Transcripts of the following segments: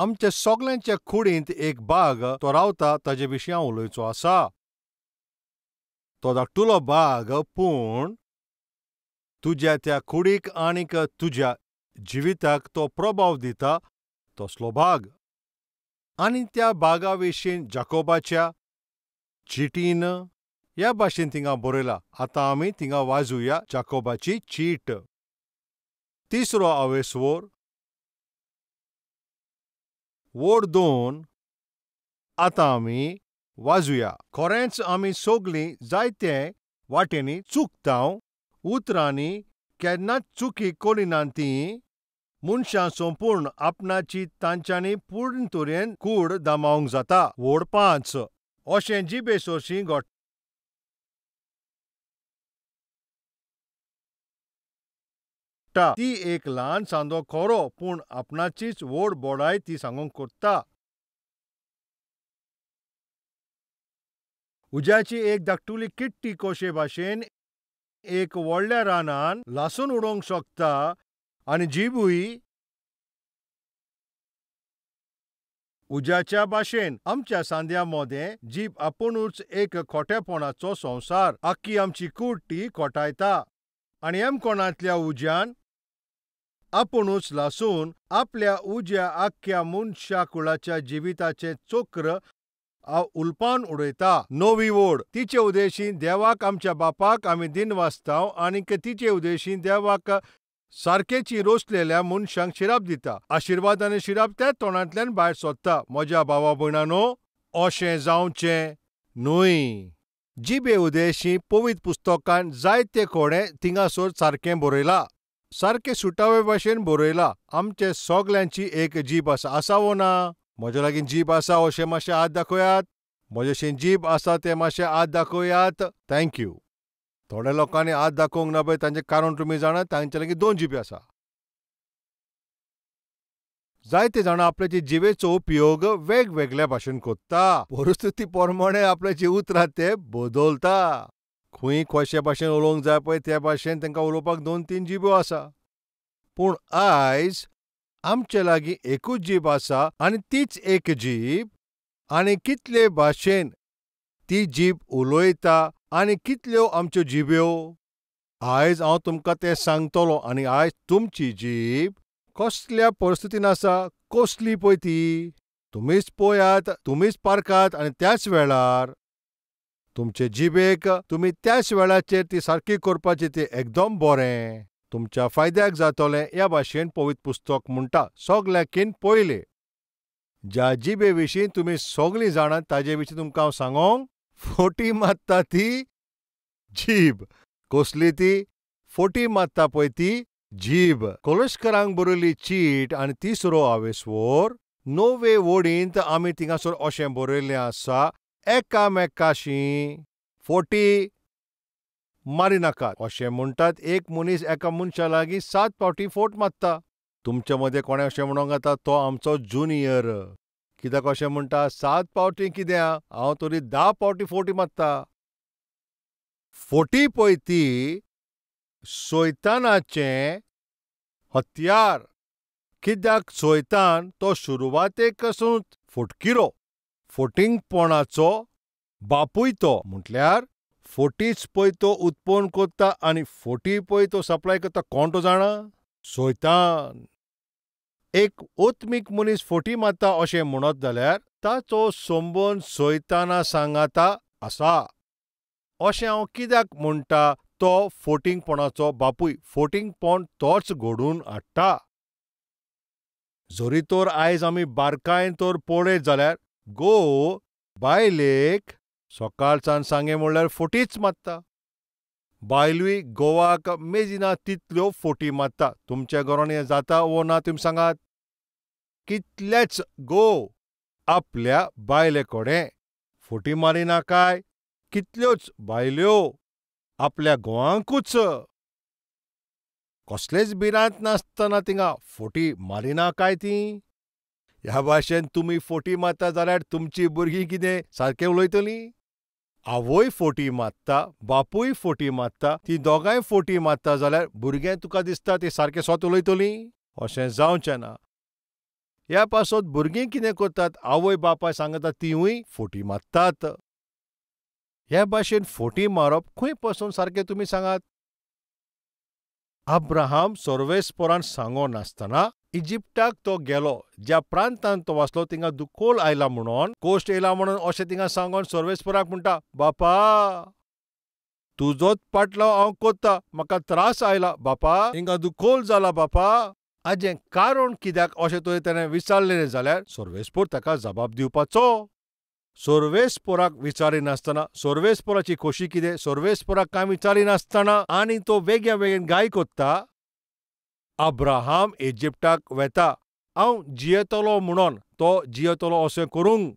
आमच्या सगल्यांच्या कुडींत एक भाग तो रावता ताजे विशीं हांव उलोवचो आसा. तो धाकटुलो भाग पूण तुज्या त्या कुडीक आनीक तुज्या जिविताक तो प्रभाव दिता तसलो भाग. आनी त्या भागा विशीं जाकोबाच्या चिटीन ह्या भाशेन थिंगा बरयला. आतां आमी थिंगा वाजुया जाकोबाची चीट. तिसरो आवेसवोर वोर 2. आतां आमी वाजुया. खरेंच आमी सगलीं जायते वाटेंनी चुकता. उतरांनी केन्नाच चुकी करिनात तीं. मनशां संपूर्ण आपणाची तांच्यांनी पूर्ण तरेन कूड दामावंक जाता. वोड 5. अशें जिबे सोरशीं घडटा ती एक ल्हान सांदो खरो पूण आपणाचीच व्हड बोडाय ती सांगूंक कोत्ता. उज्याची एक धाकटुली किट्टी कोशे भाशेन एक व्हडल्या रानान लासून उडोवंक शकता आनी जिबूय उज्याच्या भाशेन. आमच्या सांद्या मोदें जीब आपुणूच एक खोटेपणाचो संवसार. आख्खी आमची कूड ती खोटायता आनी हेमकोणांतल्या उज्यान आपुणूच लासून आपल्या उज्या आख्ख्या मनशा कुळाच्या जिविताचें चक्र उलपान उडयता. नवी वोड. तिचे उदेशी देवाक आमच्या बापाक आमी दिनवासताव आनीक तिचे उदेशी देवाक सारकेची रोसलेल्या मनशांक शिराप दिता. आशिर्वाद आनी शिराप त्या तोंडांतल्यान भायर सोदता. म्हज्या भावा भयणानो, अशें जावचें न्हय. जिबे उदेशी पवित्र पुस्तकान जायते कोडे थिंगासर सारकें बरयलां, सारकें सुटावे भाशेन बरयलां. आमचे सगल्यांची एक जीब आसा. आसा वो ना? म्हज्या लागीं जीब आसा अशें मातशें हात दाखयात. म्हजेशी जीब आसा तें मातशें हात दाखयात. Thank you. थोड्या लोकांनी हात दाखोवंक ना पळय, तांचें कारण तुमी जाणा, तांचे लागीं 2 जिबी आसा. जायते जाणां आपल्याचे जिबेचो उपयोग वेगवेगळ्या भाशेन करता. परिस्थिती प्रमाणे आपल्याची उतरां ते बदलता. खंय कशे भाशेन उलोवंक जाय पळय त्या भाशेन तांकां उलोवपाक 2-3 जिब्यो आसा. पूण आयज आमचे लागीं एकूच जीब आसा आनी तीच एक जीब आनी कितले भाशेन ती जीब उलयता आनी कितल्यो आमच्यो जिब्यो. आयज हांव तुमकां तें सांगतलो. आनी आयज तुमची जीब कसल्या परिस्थितीन आसा, कसली पळय ती तुमीच पळयात, तुमीच पारखात. आनी त्याच वेळार तुमचे जिबेक तुमी त्याच वेळाचेर ती सारकी करपाची ती एकदम बरें तुमच्या फायद्याक जातलें ह्या भाशेन पवित्र पुस्तक म्हणटा. सगल्याकीन पयलें ज्या जिबे विशीं तुमी सगलीं जाणात ताजे विशीं तुमकां हांव सांगोंक, फोटी मारता ती जीब. कसली ती फोटी मारता पळय ती जीब. कोलस्करांक बरयल्ली चीट आनी तिसरो आवेसवोर 9वे वोडींत आमी थिंगासर अशें बरयल्लें आसा, एकामेकाशी फोटी मारिनाकात. अशें म्हणटात एक मनीस एका मनशा लागीं 7 फावटी फोट मारता. तुमच्या मदें कोणें अशें म्हणूंक जाता तो आमचो ज्युनियर. कित्याक अशें म्हणटा? 7 फावटी कितें, हांव तरी 10 फावटी फोटी मारता. फोटी पळय ती सैतानाचें हत्यार. कित्याक सैतान तो सुरवातेकसून फोटकिरो, फोटिंगपणाचो बापूय तो. म्हटल्यार फोटीच पळय तो उत्पन्न करता आनी फोटी पळय तो सप्लाय करता. कोण तो जाणा? सैतान. एक ओत्मीक मनीस फोटी मारता अशें म्हणत जाल्यार ताचो संबंद सैताना सांगाता आसा. अशें हांव कित्याक म्हणटा? तो फोटिंगपणाचो बापूय. फोटिंगपण तोच घडोवन हाडटा. जरी तर आयज आमी बारकायेन तर पळयत जाल्यार घोव बायलेक सकाळच्यान सांगे म्हणल्यार फोटीच मारता. बायलूय घोवाक मेजिना तितल्यो फोटी मारता. तुमच्या घरांत हें जाता वो ना तुमी सांगात. कितलेच घोव आपल्या बायले कडेन फोटी मारिना काय? कितल्योच बायल्यो आपल्या घोवांकूच कसलेच भिरांत नासतना थिंगा फोटी मारिना काय ती? ह्या भाशेन तुमी फोटी मारता जाल्यार तुमची भुरगीं कितें सारकें उलयतलीं? आवय फोटी मारता, बापूय फोटी मारता, ती दोगांय फोटी मारता जाल्यार भुरगें तुका दिसता ती सारकें स्वत उलयतलीं? अशें जावचें ना. ह्या पासत भुरगीं कितें करतात, आवय बापाय सांगतात तिवूय फोटी मारतात. ह्या भाशेन फोटी मारप खंय पसून सारकें तुमी सांगात. अब्राहम सर्वेस्परान सांगो नासतना इजिप्टाक तो गेलो. ज्या प्रांतांत तो वाचलो थिंगा दुकोल आयला म्हणून, कोश्ट येयला म्हणून अशें थिंगा सांगोन सर्वेस्पराक म्हणटा, बापा तुजोच पाटलाव हांव कोत्ता, म्हाका त्रास आयला बापा, हिंगा दुकोल जाला बापा. हाजें कारण कित्याक अशें तुवें तेणें विचारलें जाल्यार सर्वेस्पोर ताका जबाब दिवपाचो. सर्वेस्पोराक विचारिनासतना, सर्वेस्पोराची खोशी कितें, सर्वेस्पोराक कांय विचारिनासतना आनी तो वेगळ्या वेगळ्यान गाय कोत्ता. अब्राहम इजिप्टाक वेता हांव जियेतलो म्हणून, तो जियेतलो अशें करूंक.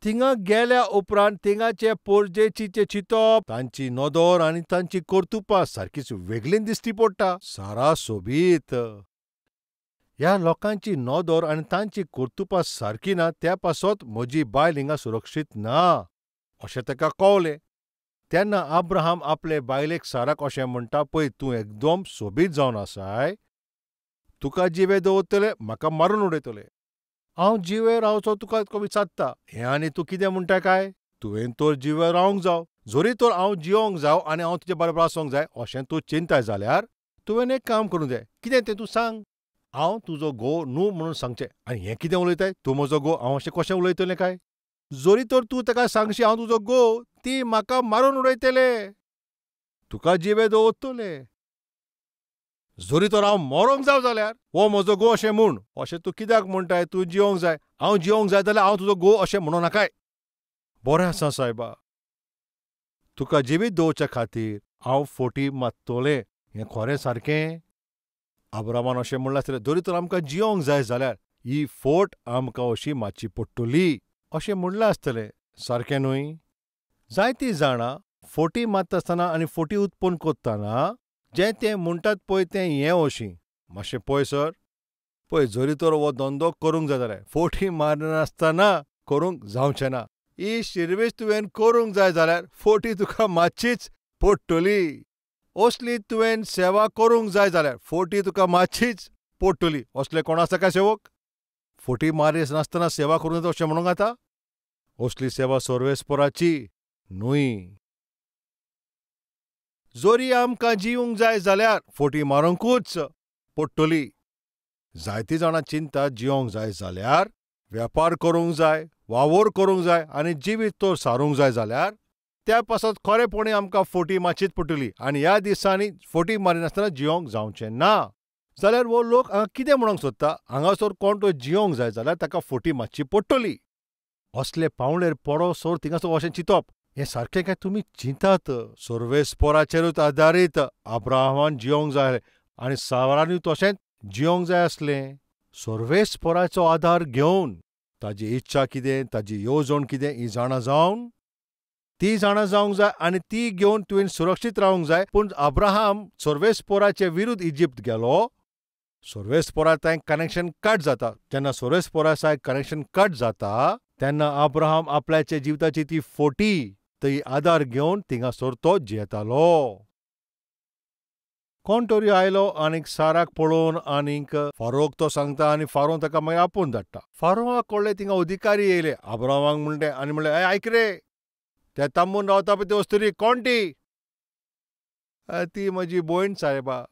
थिंगा गेल्या उपरांत थिंगाचे पोरजेचीं चिंतप, तांची नदर आनी तांची कर्तुपां सारकीच वेगळी दिश्टी पडटा. सारा सोबीत. ह्या लोकांची नदर आनी तांची कर्तुपां सारकी ना, त्या पासत म्हजी बायल हिंगा सुरक्षीत ना अशें ताका कळ्ळें. तेन्ना अब्राहम आपले बायलेक साराक अशें म्हणटा, पळय तूं एकदम सोबीत जावन आसाय, तुका जिवे दवरतले, म्हाका मारून उडयतले. हांव जिवे रावचो तुका विचारता, हें आनी तूं कितें म्हणटा काय? तुवें तर जिवे रावंक जाव, जरी तर हांव जिवोंक जाव आनी हांव तुजे बरोबर आसूंक जाय अशें तूं चिंताय जाल्यार तुवें एक काम करूंक जाय. कितें तें तूं सांग. हांव तुजो घोव न्हू म्हणून सांगचें. आनी हें कितें उलयताय, तूं म्हजो घोव, हांव अशें कशें उलयतलें काय? जरी तर तूं ताका सांगशी हांव तुजो घोव, ती म्हाका मारून उडयतले, तुका जिवे दवरतले. जरी तर हांव मरोंक जाव जाल्यार हो म्हजो घोव अशें म्हूण. अशें तूं कित्याक म्हणटाय? तूं जिवोंक जाय, हांव जिवोंक जाय जाल्यार हांव तुजो घोव अशें म्हणूं नाकाय. बरें आसा सायबा, तुका जिवीत दवरच्या खातीर हांव फोटी मारतलें. हें खरें सारकें? अब्राहमान अशें म्हणलां आसतलें, जरी तर आमकां जिवोंक जाय जाल्यार ही फोट आमकां अशी मारची पडटली अशें म्हणलां आसतलें. सारकें न्हय? जायतीं जाणां फोटी मारता आसतना आनी फोटी उत्पन्न करतना जें तें म्हणटात पळय तें हें अशीं. मातशें पळय सर, पळय जरी तर हो धंदो करूंक जाय जाल्यार फोटी मारनासतना करूंक जावचें ना. ही शिरवीस तुवें करूंक जाय जाल्यार फोटी तुका मातशीच पडटली. असली तुवें सेवा करूंक जाय जाल्यार फोटी तुका मातशीच पडटली. असले कोण आसा काय सेवक? फोटी मारिनासतना सेवा करूंक जाता अशें म्हणूंक जाता? असली सेवा सर्वेस्पराची न्हय. जरी आमकां जिवूंक जाय जाल्यार फोटी मारूंकूच पडटली. जायतीं जाणां चिंता जिवोंक जाय जाल्यार वेपार करूंक जाय, वावर करूंक जाय आनी जिवीत तर सारूंक जाय जाल्यार त्या पासत खरेपणी आमकां फोटी मातशीच पडटली. आनी ह्या दिसांनी फोटी मारिनासतना जिवोंक जावचें ना. जाल्यार हो लोक हांगा कितें म्हणूंक सोदता, हांगासर कोण तो जिवोंक जाय जाल्यार ताका फोटी मातशी पडटली. असले पावणेर पडोसर थिंगासर अशें चिंतप हें सारकें काय तुमी चिंतात? सर्वेस्पराचेरूच आदारीत अब्राहमान जिवोंक जाय आनी सारानूय तशेंच जिवोंक जाय आसलें. सर्वेस्पराचो आदार घेवन ताजी इच्छा कितें, ताजी येवजण कितें ही जाणा जावन ती जाणा जावंक जाय आनी ती घेवन तुवें सुरक्षीत रावंक जाय. पूण अब्राहम सर्वेस्पराचे विरुद्ध इजिप्त गेलो. सर्वेस्परा तांय कनेक्शन कट जाता. जेन्ना सर्वेस्परा साय कनेक्शन कट जाता तेन्ना अब्राहम आपल्याच्या जिविताची ती फोटी ती आदार घेवन थिंगासर तो जियेतालो. कोण तरी आयलो आनीक साराक पळोवन आनीक फारोक तो सांगता आनी फारोन ताका मागीर आपोवन धाडटा. फारोआ कडले थिंगा अधिकारी येयले अब्राहमाक म्हणटे आनी म्हणलें, आयक रे, ते तांबून रावता पळय ती अस्तुरी कोण ती? ती म्हजी भयण सायबा.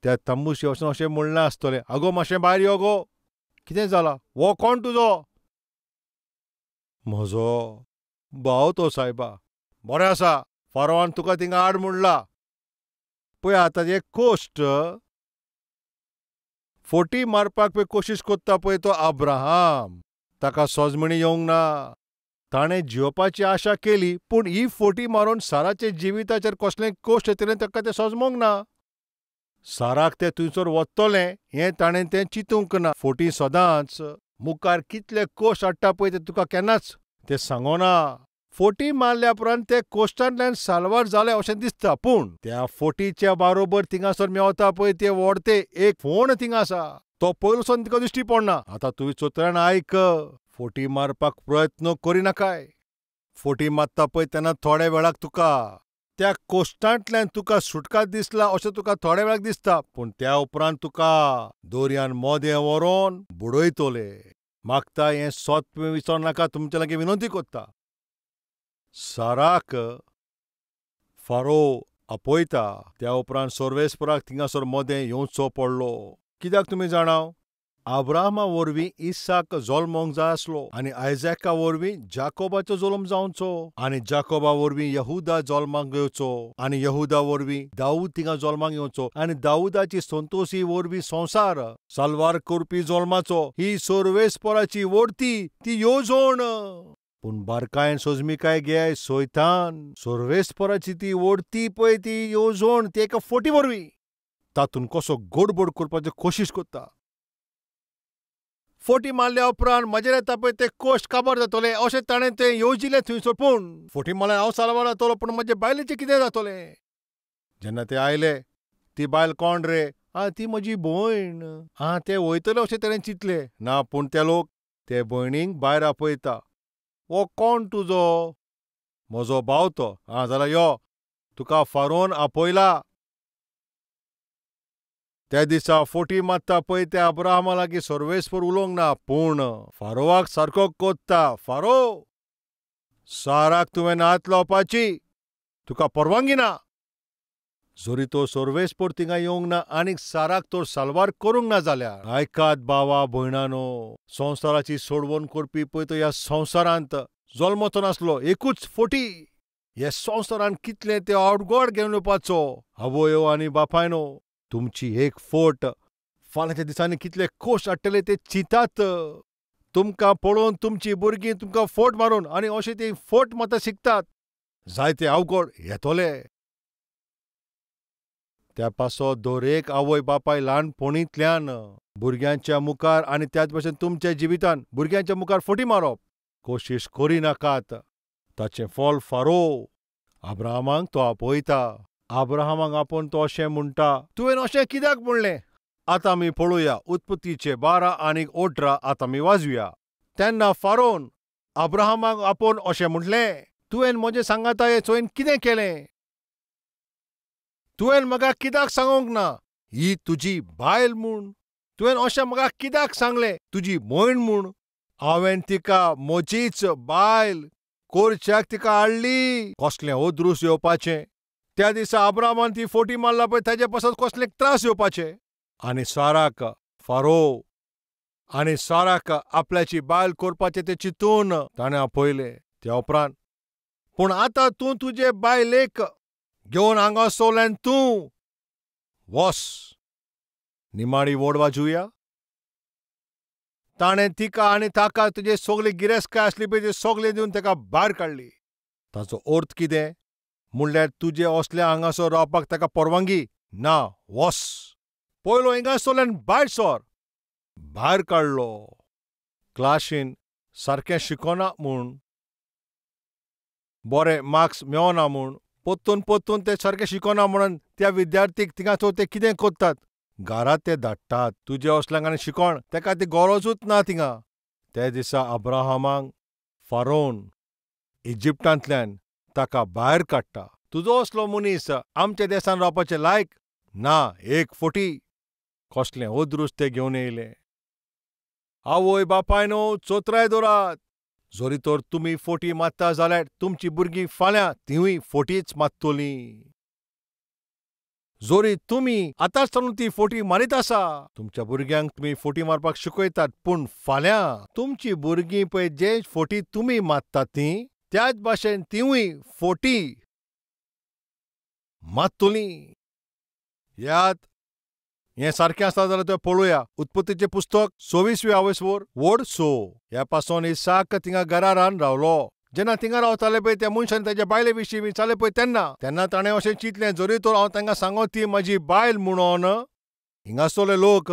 त्या तांबूशी वचून अशें म्हणलां आसतलें, आगो मातशें भायर यो गो, कितें जालां? हो कोण तुजो? म्हजो भाव तो सायबा. बरें आसा, फारोआन तुका थिंगा आड म्हणला. पळय आतां एक कोश्ट फोटी मारपाक पळय कोशिश कोत्ता पळय तो अब्राहम, ताका सोजमणी येवंक ना. ताणें जिवपाची आशा केली, पूण ही फोटी मारून साराच्या जिविताचेर कसलें कोश्ट येतलें ताका तें सोजमोंक ना. साराक तें थंयसर वतलें हें ताणें तें चिंतूंक ना. फोटी सदांच मुखार कितले कोश्ट हाडटा पळय ते तुका केन्नाच तें सांगना. फोटी मारल्या उपरांत ते कोश्टांतल्यान साल्वार जाले अशें दिसता, पूण त्या फोटीच्या बारोबर थिंगासर मेवता पळय ते व्हडते एक फोण थिंगा आसा, तो पयलोसून तुका दिश्टी पडना. आतां तुवें चोत्रान आयक, फोटी मारपाक प्रयत्न करिनाकाय. फोटी मारता पळय तेन्ना थोड्या वेळाक तुका त्या कोश्टांतल्यान तुका सुटका दिसला अशें तुका थोड्या वेळाक दिसता, पूण त्या उपरांत तुका दोरयान मोदें व्हरोन बुडयतले. मागता हें सत तुवें विसर नाका, तुमचे लागीं विनंती कोत्ता. साराक फारो आपयता. त्या उपरांत सर्वेस्पराक थिंगासर मदें येवचो पडलो. कित्याक तुमी जाणाव, आब्राहामा वरवीं इसाक जल्मोंक जाय आसलो आनी आयजॅका वरवीं जाकोबाचो जल्म जावचो आनी जाकोबा वरवीं यहुदा जल्माक येवचो आनी यहुदा वरवीं दाऊद थिंगा जल्माक येवचो आनी दाऊदाची संतोशी वरवीं संवसार साल्वार करपी जल्माचो. ही सर्वेस्पराची वरती ती येवजण. पूण बारकायेन सोजमिकाय घेय, सैतान सर्वेस्पराची ती वरती पळय ती येवजण ती एका फोटी वरवीं तातूंत कसो गडबड करपाची कोशिश करता. फोटी मारल्या उपरांत म्हजेर येता पळय ते कोश्ट काबार जातले अशें ताणें तें येवजिलें थंयसर. पूण फोटी मारल्यार हांव साल्वार जातलो, पूण म्हजे बायलेचें कितें जातलें? जेन्ना ते आयले, ती बायल कोण रे? आं, ती म्हजी भयण. आं, ते वयतले अशें ताणें चिंतलें ना, पूण ते लोक ते भयणीक भायर आपयता. हो कोण तुजो? म्हजो भाव तो. आं, जाल्यार यो, तुका फारोन आपयला. त्या दिसा फोटी मारता पळय त्या अब्राहमा लागीं सर्वेस्पर उलोवंक ना, पूण फारोवाक सारको कोत्ता. फारो, साराक तुवें हात लावपाची तुका परवानगी ना. जरी तो सर्वेस्पर थिंगा येवंक ना आनीक साराक तो साल्वार करूंक ना जाल्यार, आयकात भावा भयणानो, संवसाराची सोडवण करपी पळय तो ह्या संवसारांत जल्मचो नासलो. एकूच फोटी ह्या संवसारांत कितलें तें अवघड घेवन येवपाचो. आवयो आनी बापायनो, तुमची एक फोट फाल्यांच्या दिसांनी कितले खोश हाडटले ते चिंतात. तुमकां पळोवन तुमची भुरगीं तुमकां फोट मारून आनी अशें ती फोट मारता शिकतात. जायते अवघड येतले. त्या पासो दरेक आवय बापाय ल्हानपणींतल्यान भुरग्यांच्या मुखार आनी त्याच भशेन तुमच्या जिवितान भुरग्यांच्या मुखार फोटी मारप कोशिश करिनाकात. ताचें फल फारो अब्राहमाक तो आपयता. अब्राहमाक आपोवन तो अशें म्हणटा, तुवें अशें कित्याक म्हणलें? आतां आमी पळोवया उत्पत्तीचे 12 आनी 18 आतां आमी वाचुया. तेन्ना फारोन अब्राहमाक आपोवन अशें म्हणलें, तुवें म्हजें सांगाता हें चोयन कितें केलें? तुवें म्हाका कित्याक सांगूंक ना ही तुजी बायल म्हूण? तुवें अशें म्हाका कित्याक सांगलें तुजी भयण म्हूण? हांवें तिका म्हजीच बायल करच्याक तिका हाडली. कसलें अदृश्ट येवपाचें! त्या दिसा अब्राहमान ती फोटी मारला पळय ताजे पासत कसले त्रास येवपाचे. आनी साराक फारो आनी साराक आपल्याची बायल करपाचें तें चिंतून ताणें आपयलें. त्या उपरांत पूण आतां तूं तुजे बायलेक घेवन हांगासरल्यान तूं वस. निमाणी वोड वाजुया. ताणें तिका आनी ताका तुजे सगली गिरेस्तकाय आसली पळय ती सगळी दिवन ताका भायर काडली. ताचो अर्थ कितें म्हणल्यार तुजे असले हांगासर रावपाक ताका परवानगी ना. वस पयलो हिंगासरल्यान भायर सर. भायर काडलो. क्लासीन सारकें शिकना म्हूण, बरे मार्क्स मेळना म्हूण, परतून परतून ते सारकें शिकना म्हणून त्या विद्यार्थीक थिंगासर ते कितें करतात, घरा ते धाडटात. तुजे असल्यांक आनी शिकोण ताका ती गरजूच ना थिंगा. त्या दिसा अब्राहमाक फारोन इजिप्टांतल्यान ताका भायर काडटा. तुजो असलो मनीस आमच्या देसान रावपाचें लायक ना. एक फोटी कसलें अदृश्ट ते घेवन येयले. आवय बापायनो, चोत्राय दवरात. जरी तर तुमी फोटी मारता जाल्यार तुमची भुरगीं फाल्यां तिवूय फोटीच मारतलीं. जरी तुमी आतांच सावन ती फोटी मारीत आसा, तुमच्या भुरग्यांक तुमी फोटी मारपाक शिकयतात, पूण फाल्यां तुमची भुरगीं पळय जे फोटी तुमी मारतात ती त्याच भाशेन तिवूय फोटी मारतलीं. याद हें सारकें आसा जाल्यार तें पळोवया. उत्पत्तीचें पुस्तक 26वी आवयसवर वड 6. ह्या पासून इसाक थिंगा घरारान रावलो. जेन्ना थिंगा रावताले पळय त्या मनशान ताच्या बायले विशीं विचारलें पळय तेन्ना तेन्ना ताणें अशें चिंतलें, जरी तर हांव तांकां सांगो ती म्हजी बायल म्हणून, हिंगासरले लोक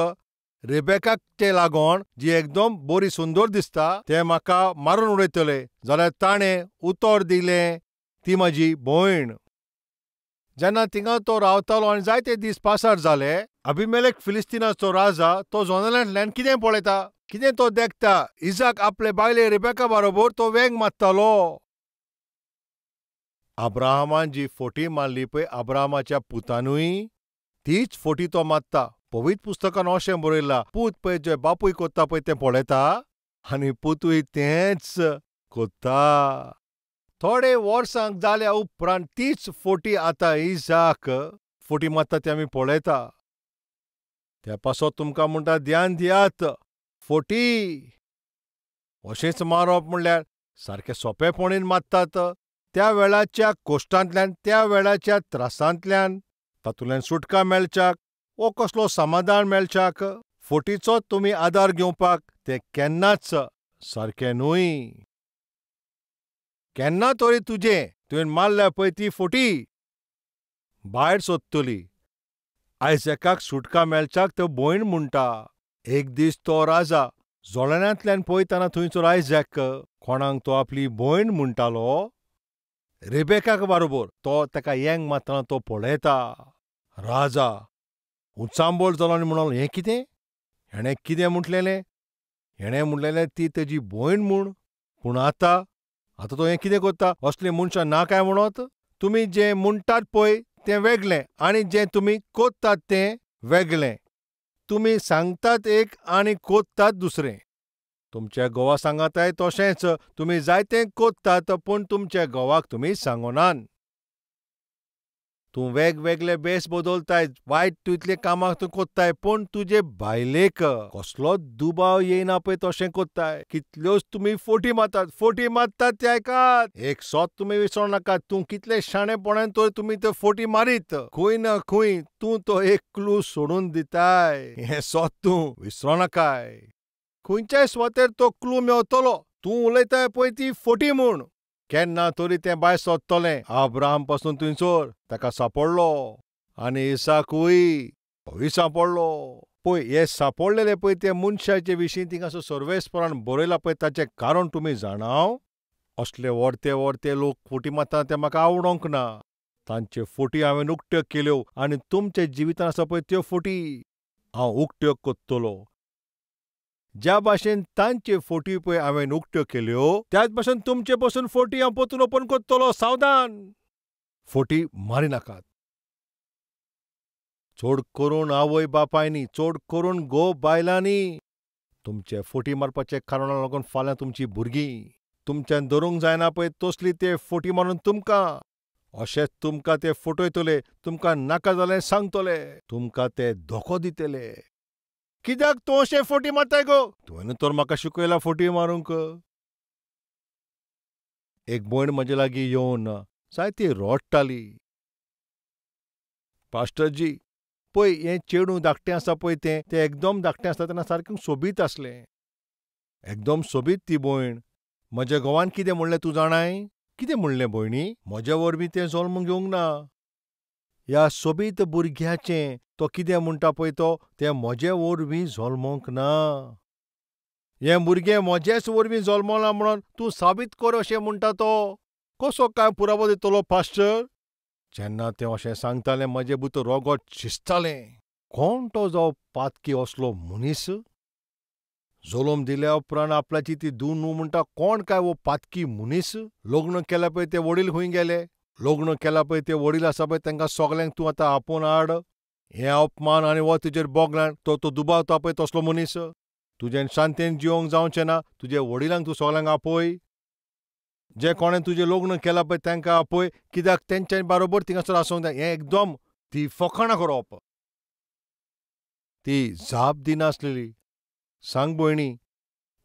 रेबेकाक ते लागोन जी एकदम बरी सुंदर दिसता ते म्हाका मारून उडयतले, जाल्यार ताणें उतर दिलें ती म्हजी भयण. जेन्ना थिंगा तो रावतालो आनी जायते दीस पासार जाले, अभिमेलेक फिलिस्तीनाचो राजा तो जोनेलांतल्यान कितें पळयता, कितें तो देखता, इजाक आपले बायले रेबेका बरोबर तो वेंग मारतालो. अब्राहमान जी फोटी मारली पळय अब्राहमाच्या पुतानूय तीच फोटी तो मारता. पवित्र पुस्तकान अशें बरयलां, पूत पळय जे बापूय कोत्ता पळय तें पळयता आनी पुतूय तेंच कोत्ता. थोडे वर्सांक जाल्या उपरांत तीच फोटी आतां इसाक फोटी मारता तें आमी पळयता. त्या पासत तुमकां म्हणटा ध्यान दियात, फोटी अशेंच मारप म्हणल्यार सारकें सोंपेपणीन मारतात. त्या वेळाच्या कोश्टांतल्यान, त्या वेळाच्या त्रासांतल्यान तातूंतल्यान सुटका मेळच्याक वो कसलो समाधान मेळच्याक फोटीचो तुमी आदार घेवपाक तें केन्नाच सारकें न्हय. केन्ना तरी तुजें तुवें मारल्या पळय ती फोटी भायर सोदतली. आयजॅकाक सुटका मेळच्याक तो भयण म्हणटा. एक दीस तो राजा जोळेणांतल्यान पळयतना थंयसर आयजॅक कोणाक तो आपली भयण म्हणटालो रेबेकाक बरोबर तो ताका येंग मारतना तो पळयता. राजा उचांबळ जालो आनी म्हणलो, हें कितें? हेणें कितें म्हटलेलें? हेणें म्हणलेलें ती तेजी भयण म्हूण, पूण आतां आतां तो हें कितें करता? असलीं मनशां ना काय म्हणत? तुमी जें म्हणटात पळय तें वेगळें आनी जें तुमी कोत्तात तें वेगळें. तुमी सांगतात एक आनी कोत्तात दुसरें. तुमच्या घोवा सांगाताय तशेंच, तुमी जायतें कोत्तात पूण तुमच्या घोवाक तुमी सांगनात. तूं वेगवेगळे बेस बदलताय, वायट तुतले कामाक तूं कोत्ताय, पूण तुजे बायलेक कसलो दुबाव येयना पळय तशें कोत्ताय. कितल्योच तुमी फोटी मारतात, फोटी मारतात ते आयकात. एक सोत तुमी विसरूं नाकात, तूं कितले शाणेपणान तर तुमी ते फोटी मारीत, खंय ना खंय तूं तो एक क्लू सोडून दिताय. हें सोत तूं विसरूं नाकाय. खंयच्याय सुवातेर तो क्लू मेवतलो. तूं उलयताय पळय ती फोटी म्हूण, केन्ना तरी तें बाय सोदतलें. अब्राहम पासून थंयसर ताका सांपडलो आनी इसाकूय तोवूय सांपडलो. पळय हे सांपडलेले पळय ते मनशाचे विशीं थिंगासर सर्वेस्परान बरयलां पळय, ताचें कारण तुमी जाणाव? असले व्हरते व्हरते लोक फोटी मारता तें म्हाका आवडोंक ना. तांच्यो फोटी हांवें उक्त्यो केल्यो आनी तुमच्या जिवितांत आसा पळय त्यो फोटी हांव उक्त्यो कोत्तलो. ज्या भाशेन तांचे फोटी पळय हांवें उक्त्यो केल्यो त्याच भाशेन तुमचे पसून फोटी हांव परतून ओपन कोत्तलो. सावधान, फोटी मारिनाकात. चड करून आवय बापायनी, चड करून घोव बायलांनी तुमचे फोटी मारपाचे कारणाक लागून फाल्यां तुमची भुरगीं तुमच्यान धरूंक जायना पळय तसली ते फोटी मारून तुमकां अशेंच तुमकां ते फटयतले, तुमकां नाका जालें सांगतले, तुमकां ते धोको दितले. कित्याक तूं अशें फोटी मारताय गो? तुवें तर म्हाका शिकयला फोटी मारूंक. एक भयण म्हजे लागीं येवन जायती रडटाली. पास्टरजी, पळय हें चेडूं धाकटें आसा पळय तें तें एकदम धाकटें आसता तेन्ना सारकें सोबीत आसलें, एकदम सोबीत ती भयण. म्हज्या घोवान कितें म्हणलें तूं जाणाय? कितें म्हणलें भयणी? म्हज्या वरवीं तें जल्म घेवंक ना. ह्या सोबीत भुरग्याचें तो कितें म्हणटा पळय तो तें म्हजे वरवीं जल्मोंक ना. हें भुरगें म्हजेच वरवीं जल्मलां म्हणून तूं साबीत कर अशें म्हणटा तो. कसो काय पुरावो दितलो पास्टर? जेन्ना तें अशें सांगतालें म्हजें भितर रोगट शिजतालें. कोण तो जावं पातकी असलो मनीस? जल्म दिल्या उपरांत आपल्याची ती धूव न्हू म्हणटा, कोण काय हो पातकी मनीस? लग्न केल्या पळय ते वडील खंय गेले? लग्न केला पळय ते वडील आसा पळय तांकां सगल्यांक तूं आतां आपोवन हाड. हें अपमान आनी हो तुजेर बोगल्यान तो तो दुबावता पळय तसलो मनीस. तुजें शांतेन जिवंक जावचें ना. तुजे वडिलांक तूं सगल्यांक आपय, जे कोणें तुजें लग्न केलां पळय तांकां आपय, कित्याक तेंच्या बरोबर थिंगासर आसूंक जाय. हें एकदम ती फकाणां करप. ती जाप दिनासलेली. सांग भयणी,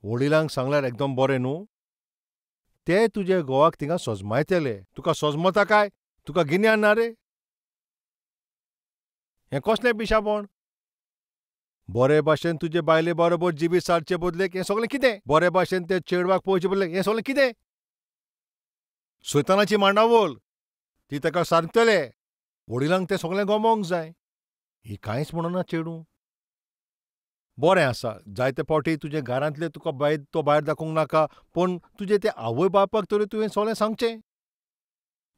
वडिलांक सांगल्यार एकदम बरें न्हू? ते तुजे घोवाक थिंगा सजमायतले. तुका सजमता काय? तुका गिन्यान ना रे? हें कसलें पिशापण? बरे भाशेन तुजे बायले बरोबर जिवीत सारचे बदलेक हें सगळें कितें? बरे भाशेन ते चेडवाक पळोवचे बदलेक हें सगळें कितें? सैतानाची मांडावळ ती ताका सांगतले. वडिलांक तें सगळें गमोवंक जाय. ही कांयच म्हणना चेडूं. बरें आसा, जायते फावटी तुजे घरांतले तुका भायर तो भायर दाखोवंक नाका, पूण तुजे ते आवय बापायक तरी तुवें सगळें सांगचें.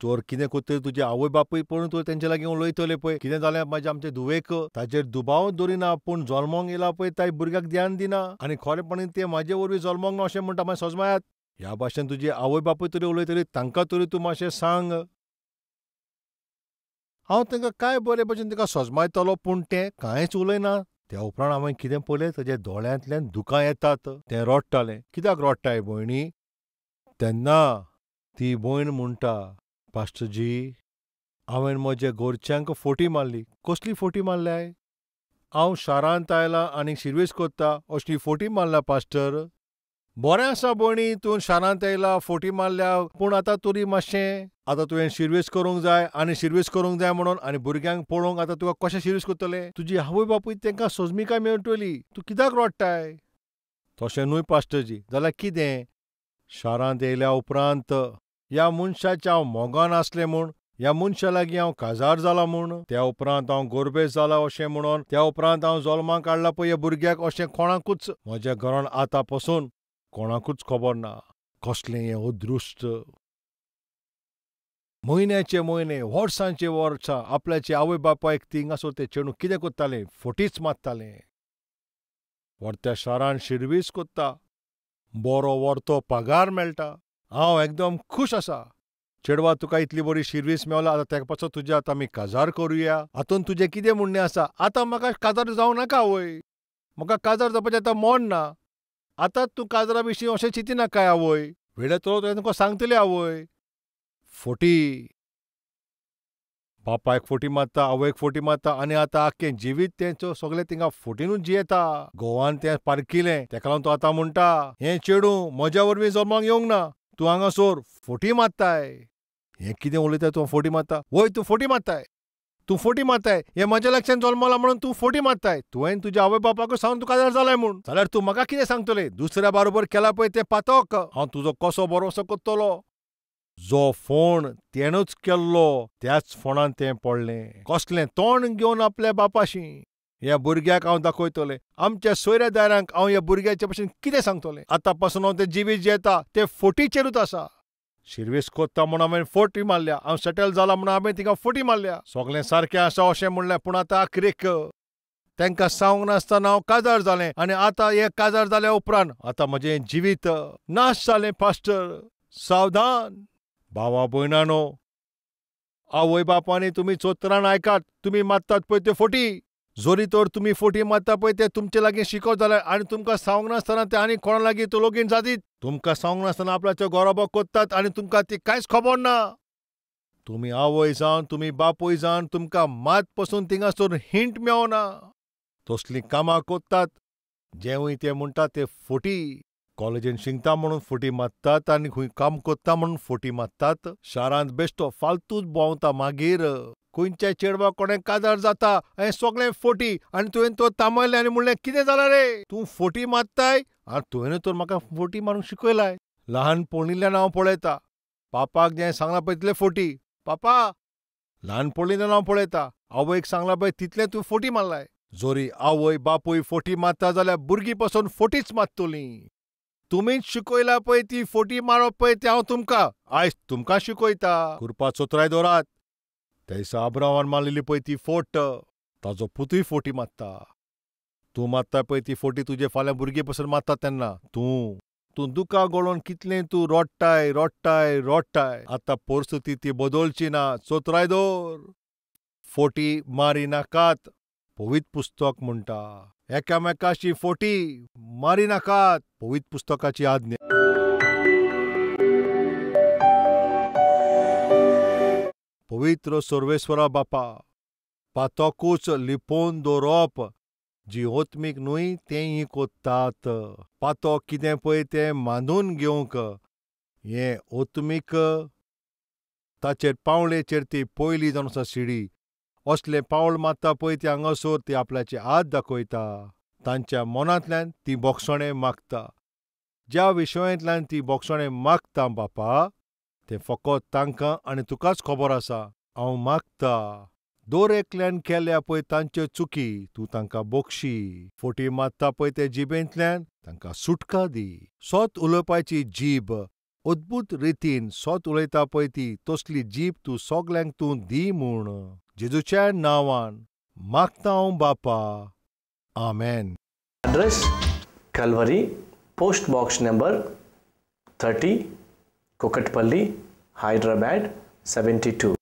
चोर कितें करतले तुजे आवय बापूय पळोवन तूं तेंचे लागीं उलयतले पळय कितें जालें म्हाज्या आमच्या धुवेक, ताजेर दुबाव दवरिना पूण जल्मोंक येयला पळय ताय भुरग्याक ध्यान दिना आनी खरेपणी तें म्हाजे वरवीं जल्मोंक ना अशें म्हणटा. मागीर सजमायात ह्या भाशेन तुजी आवय बापूय तरी उलयतली, तांकां तरी तूं मातशें सांग. हांव तांकां काय बरे भशेन ताका सजमायतलो, पूण तें कांयच उलयना. त्या उपरांत हांवें कितें पळयलें, ताज्या दोळ्यांतल्यान दुकां येतात. तें रडटालें. कित्याक रडटाय भयणी? तेन्ना ती भयण म्हणटा, पास्टरजी, हांवें म्हज्या घरच्यांक फोटी मारली. कसली फोटी मारल्याय? हांव शारांत आयलां आनी शिर्वीस करता अशी फोटी मारल्या पास्टर. बरें आसा भयणी, तूं शारांत आयला, फोटी मारल्या, पूण आतां तरी मातशें आतां तुवें शिर्वीस करूंक जाय आनी शिर्वीस करूंक जाय म्हणून आनी भुरग्यांक पळोवंक आतां तुका कशें शिर्वीस करतलें? तुजी आवय बापूय तांकां सोजमिकाय मेळटली. तूं कित्याक रडटाय? तशें न्हय पास्टरजी. जाल्यार कितें? शारांत येयल्या उपरांत ह्या मनशाच्या हांव मोगान आसलें म्हूण, ह्या मनशा लागीं हांव काजार जाला म्हूण, त्या उपरांत हांव गोरबेज जाला अशें म्हणून, त्या उपरांत हांव जल्माक काडला पळय ह्या भुरग्याक अशें कोणाकूच म्हज्या घरान आतां पसून कोणाकूच खबर ना. कसलें हें अदृश्ट! म्हयन्याचे म्हयने, वर्सांचे वर्सां आपल्याचे आवय बापायक थिंगासर ते चेडूं कितें करतालें? फोटीच मारतालें. व्हरत्या शारान शिर्वीस करता, बरो व्हरतो पगार मेळटा, हांव एकदम खूश आसा. चेडवा, तुका इतली बरी शिर्वीस मेवला, आतां तेका पासत तुजें आतां आमी काजार करुया. हातून तुजें कितें म्हणणें आसा? आतां म्हाका काजार जावं नाका आवय, म्हाका काजार जावपाचें आतां मन ना. आतां तूं काजरा विशीं अशें चिंतिनाकाय आवय, वेळ येतलो तुवें तुका सांगतली आवय. फोटी. बापायक फोटी मारता, आवयक फोटी मारता, आनी आतां आख्खें जिवीत तेंचो सगळें थिंगा फोटीनूच जियेता. घोवान तें पारखिलें, तेका लागून तो आतां म्हणटा, हें चेडूं म्हज्या वरवीं जल्माक येवंक ना, तूं हांगासर फोटी मारताय. हें कितें उलयता तूं? फोटी मारता? वय, तूं फोटी मारताय, तूं फोटी मारताय. हें म्हज्या लक्षान जल्मलां म्हणून तूं फोटी मारताय. तुवें तुज्या आवय बापाकूच सांगून तूं काजार जालाय म्हूण, जाल्यार तूं म्हाका कितें सांगतलें? दुसऱ्या बरोबर केला पळय तें पातक, हांव तुजो कसो भरोसो करतलो? जो फोण तेणूच केल्लो त्याच फोणान तें पडलें. कसलें तोंड घेवन आपल्या बापाशी ह्या भुरग्याक हांव दाखयतलें, आमच्या सोयऱ्या दायऱ्यांक हांव ह्या भुरग्याचे भशेन कितें सांगतलें? आतां पासून हांव तें जिवीत जियेता तें फोटीचेरूच आसा. शिर्वीस कोत्ता म्हूण हांवें फोटी मारल्या, हांव सेटल जाला म्हूण हांवें तिका फोटी मारल्या, सगळें सारकें आसा अशें म्हणलें, पूण आतां आखरेक तांकां सांगूंक नासतना हांव काजार जालें. आनी आतां हें काजार जाल्या उपरांत आतां म्हजें जिवीत नाश जालें. पास्टर, सावधान. भावा भयणानो, आवय बापांनी तुमी चोत्रान आयकात. तुमी मारतात पळय त्यो फोटी, जरी तर तुमी फोटी मारता पळय ते तुमचे लागीं शिकत जाल्यार आनी तुमकां सांगूंक नासतना ते आनी कोणा लागीं तो लगीन जातीत. तुमकां सांगूंक नासतना आपल्याचो गोरोबो करतात आनी तुमकां ती कांयच खबर ना. तुमी आवय जावन, तुमी बापूय जावन तुमकां मात पसून थिंगासर हिंट मेवना. तसलीं कामां करतात, जेवूय ते म्हणटात ते फोटी. कॉलेजीन शिकता म्हणून फोटी मारतात आनी खंय काम करता म्हणून फोटी मारतात. शारांत बेश्टो फालतूच भोंवता, मागीर खंयच्या चेडवा कोणें काजार जाता, हें सगळें फोटी. आनी तुवें तो तामयलें आनी म्हणलें कितें जालां रे, तूं फोटी मारताय? आनी तुवें तर म्हाका फोटी मारूंक शिकयलाय. ल्हानपणींतल्यान हांव पळयता, पापाक जें सांगलां पळय तितलें फोटी. पापा, ल्हानपणींतल्यान हांव पळयता, आवयक सांगलां पळय तितलें तूं फोटी मारलाय. जरी आवय बापूय फोटी मारता जाल्यार भुरगीं पसून फोटीच मारतलीं. तुमीच शिकयला पळय ती फोटी मारप पळय तें हांव तुमकां आयज तुमकां शिकयता. कृपा चोत्राय दवरात. त्या दिसा अब्राहमान मारलेली पळय ती फोट, ताजो पुतूय फोटी मारता. तूं मारता पळय ती फोटी तुजे फाल्यां भुरगीं पसून मारता. तेन्ना तूं तूं दुकां गळोवन कितलें तूं रडटाय रडटाय रडटाय. आतां परिस्थिती ती बदलची ना. चोत्राय दवर, फोटी मारी नाकात. पवित्र पुस्तक म्हणटा, एकामेकाशी फोटी मारी नाकात. पवित्र पुस्तकाची आज्ञा. पवित्र सर्वेश्वरा बापा, पातकूच लिपोवन दवरप जी ओत्मीक न्हय तेंय कोत्तात. पातक कितें पळय तें मानून घेवंक हें ओत्मीक ताचेर पावळेचेर ती पयली जावन आसा शिडी. असलें पावल मारता पळय ती हांगासर ती आपल्याचे हात दाखयता. तांच्या मनांतल्यान ती बोगसणें मागता. ज्या विशयांतल्यान ती बोगसणें मागता बापा, तें फकत तांकां आनी तुकाच खबर आसा. हांव मागता दर एकल्यान केल्या पळय तांच्यो चुकी तूं तांकां बक्षी. फोटी मारता पळय ते जिबेंतल्यान तांकां सुटका दी. सत उलोवपाची जीब अद्भूत रितीन सत उलयता पळय ती तसली जीब तूं सगल्यांक तूं दी म्हूण जेजूच्या नांवान मागता हांव बापा, आमेन. Address Calvary, post box number 30, Kukatpally, Hyderabad 72.